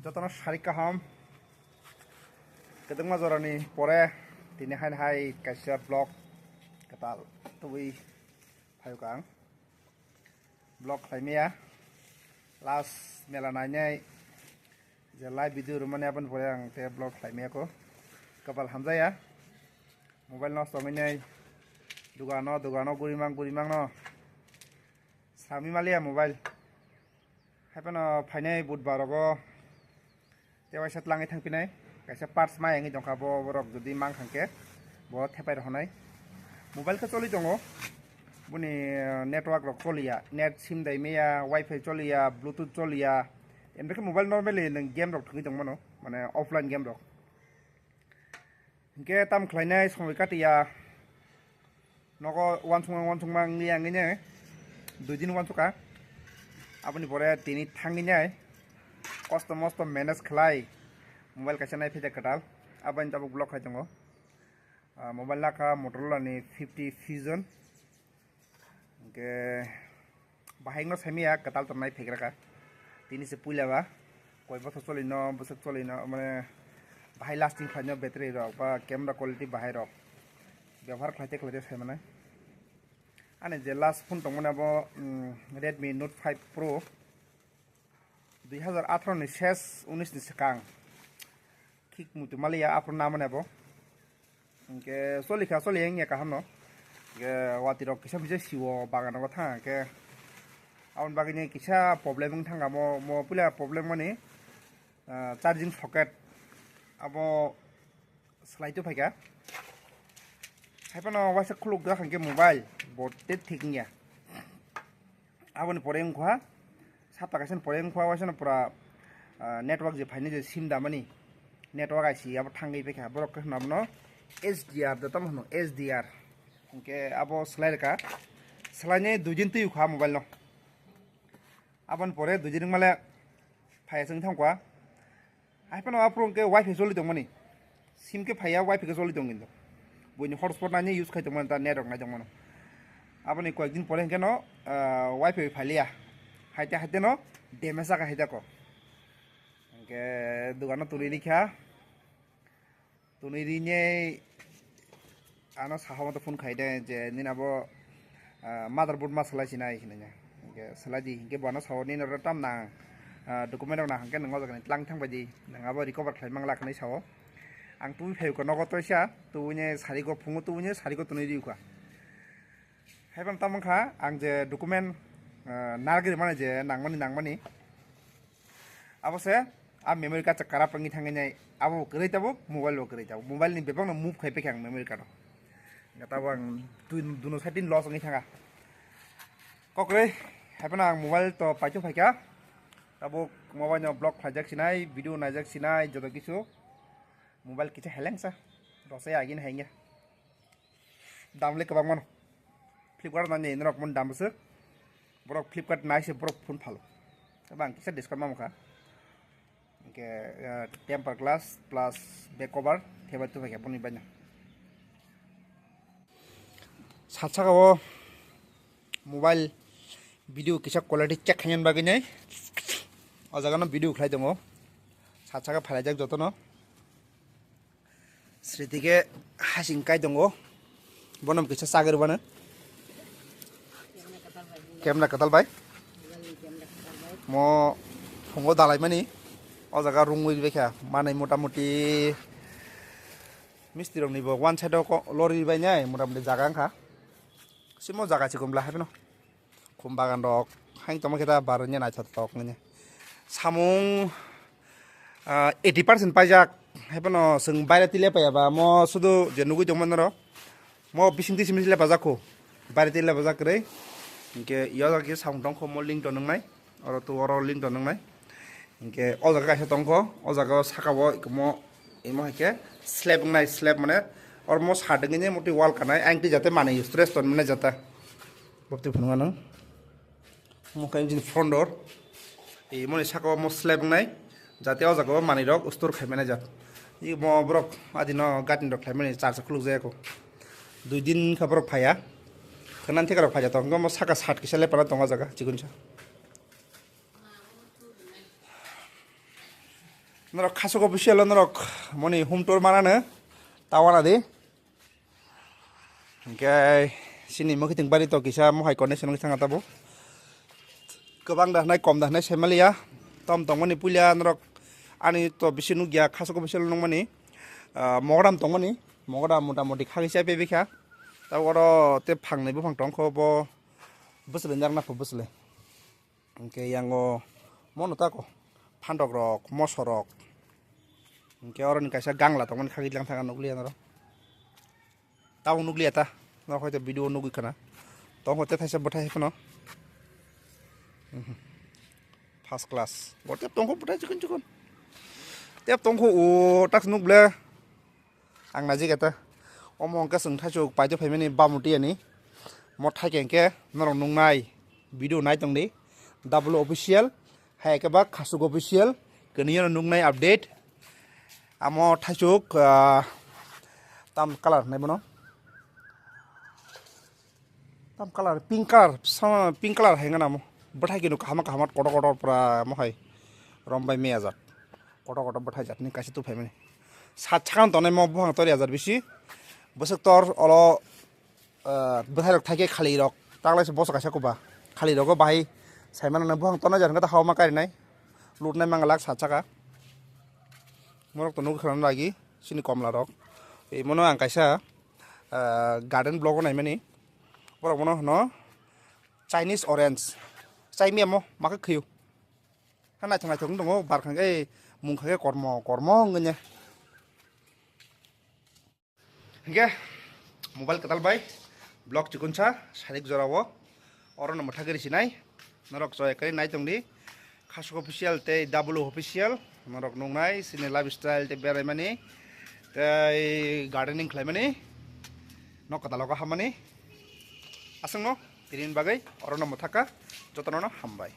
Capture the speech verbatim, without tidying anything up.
Jotono sari kaham. Kwbangma jorani pore tini hai hai kaisa vlog kwtal tubui phaio kang. Vlog khlaimaya last mela nainai je live video rwmani aboni pore ang te vlog khlaimaya ko. Kapal hamjaya. Mobile nosto wngwi nai dugano dugano gurimang gurimang no. Sami maliya mobile. Haipano phainai budbar rogo tewaisa tlangwi thangpinai. Kaisa parts mai wngwi tongkha bo borok jodi mang thangkhe bo thepai rohonai. Mobile khe choli tongo. Boni eh, network rok choliya, net sim dai maya, wifi choliya, bluetooth choliya. Emre khe mobile normally nwng game rok thwngwi tongmano, mane offline game rok. Hinkhe tam khlainai somoi katiya. Nogo wansukma wansukma wngya wngwi ne dui din wansukha. Aboni pore tini thangwi nai kosto mosto manage khlai mobile kaisa nai phai kwtal. Aboni tabuk vlog khai tongo. Ah, mobile lakha Motorola ni fifty Fusion. Hingke bahai no saimaya kwtal tongnai phegra ka. Tini se puila ba koi bothor choli no bwswk choli no mane bahai lasting khlai no battery rok ba camera quality bahai rok bebohar khlai te khlai te sai mane. Ani je last phone tongmani abo mm, Redmi Note five Pro dui hazar atharo ni ses unis ni swkang. Khik muitu maliya aphuru namani abo. Hingke solikha soli wngya kaham no. Hingke watwi rok kisa misa siwo bagan rogo thang hingke. Aboni bagwi ni kisa problem wng thang kha mo, mo puila problem mani ah, charging socket abo swlai tu phaikha. Haiphano waisa khuluk jak hingke mobile bo te thik wngya. Aboni pore wngkha sapta kaisa ni pore wngkha waisa no pura ah, network je phaini je sim damani network I C abo thangwi paikha borok khe hwnna bono S D R da tamo hwno S D R hingke abo swlai rwkha swlainai dui din twi kha mobile no aboni pore dui din wngmale phaiya chwng thangkha. Haiphano aphuru hwnkhe wifi choli tongmani. Sim khe phaiya, wifi khe choli tong kintu. Buini hotspot nani use khai tongmani ta net rok nai tongmano. Aboni koyek din pore hwnkhe no ah, wifi phailiya. Haite haite no damage jaga haite ko. Hwnkhe dogano tuli rikha. Tuli rinei ano saha motho phone khai de je nini abo ah, motherboard ma swlai sinai hinui. Hingke swlai di hingke bono sao nini oro tam nang ah, document rok nang hingke nang o jaga ni tlang thang bai di nang abo recover khlai mang lak hinui sao. Ang tubui phai kho nogo toisa tubui ni sari go phungo tubui ni sari go tuni riu kha. Haiphano tamo wngkha ang je document ah, narwgwi rwmani je nangmani nangmani. Abo se a memory card se karap wngwi thangwi nai abo bo kwrwi tabuk mobile bo kwrwi tabuk mobile ni bebak no move khai paikha ang memory card o. Tabuk ang dui- duno side ni loss wngwi thangkha. Kokrwi haiphano ang mobile to paithok phaikha. Tabuk mobile no block khlaijak sinai video naijak sinai joto kisu mobile kisa helengsa rosai agini haingya. Dam le kwbang mano. Flipkart nani norok mon dam bwswk. Borok Flipkart nai se borok phone phalo. Tei bang kisa discount mamo kha. Hingke eh, temper glass plus back cover theba tu khe boni banya. Sat saka o mobile video kisa quality check khaina bagwi nai. O jaga no video khlai tongo. Sat saka phalai jak jotono. Sriti khe hasing kai tongo. Bono kisa sagri bano. Kemla katal bai. Mo phungo dalai mani. O jaga rungwi bai kha. Manai mota moti misti rok ni bo one side o ko lori bai nai mota moti jaga wngkha. Simo jaga chikon bla haibano. Khum bagan rok haino tongma khe ta baroni naithotok nini samung ah, eighty percent paijak. Haiphano chwng baire twi lepaiya ba mo sudu je nugui tongma norok mo bising twi simi lepajak kho baire twi lepajak kwrwi. Hinkhe yak khe samung tongkho mo link to nwngnai oro to oro link to nwngnai. Hinkhe o jaga kaisa tongkho o jaga o saka o mo imo hai khe slab wngnai slab mane oro mo sadwngwi motwi wall kanai ang twi jate manwi stress ton mane jata. Bopti phunuknano. Omo khe engine front door. Tei moni saka o mo slab wngnai. Jate o jaga o manwi rok store khai mani jat. Imo borok adino gatin rok khlai mani charsa khuluk jaya ko. Dui din kha borok phaiya. Khwnan theka rok phaiya tong mo saka sat kisa le pana tong o jaga chikonsa. Norok khasok official o norok moni hum tour manano tawana di. Hingke sini mokhiting bari to kisa mohai connection wngwi thangna tabo. Kwbang da hwnai kom da hwnai sai maliya. Tom tongmani puila norok ani to bisi nukya khasok official nukmani. Ah, mogodam tongmani. Mogodam motamoti khagwi chai pebikha. Tabo oro te phangnai buphang tongkho bo bwswlwi narwkna pho bwswlwi. Hingke yango mono tako phantok rok, moso rok. Hingke oroni kaisa gangla tongmani khagwi lang thangna nukliya norok. Tabuk nukliya ta. Norok hoito video nugwi khana. Tongkho te thaisa bwthai phano. Mhm. First class. Bo tep tongkho bwthai chikon chikon. Tep tongkho o tak nukle. Ang najik eta. Omo hwnkhe chwng thaisuk paito phaimani Bamutiyani. Mo thaikhe hwnkhe norok nuknai video nai tongdi. Double official, hai khe ba khasuk official, kwnwi ano nuknai update. Amo thaisuk, ah, tam colour hwnai bono. Tam colour, pink colour, sama pink colour hai nganamo. Bwthai kino kahama kahama kotor kotor pura mo hai. Rombai meyajak. Kotor kotor bwthai jatni kaisa tuphaimani. Sat sakang tongnai mo buphang tor yajar bisi. Bwswk tor olo, ah, bwthai rok thaikhe khali rok. Taklaisa boso kaisa kuba. Khali rogo bahai saimano buphang tongnai jar hwnkhe ta hauma karinai. Lutnai mangalak sat saka. Morok to nugwi khwlano lagi. Sini komla rok. Imono ang kaisa, ah, garden vlog o naimani. Borok bono hwno Chinese orange. Chai miya mo, ma khe khwio. Ha naithok naithok wng tongo, bar khang ei mung kha khe kormo, kormo wngya. Hingke mobile kwtal bai vlog chikonsa sarik jora o. Oro no mwthagwi rw sinai. Norok choi kwrwi nai tongdi. Khasuk official tei Double Official. Norok nuknai, chini lifestyle tei beraimani. Tei gardening khlaimani. Nok kwtal o hamani. Aswkno tini bagwi orono mwthaka, jotono hambai.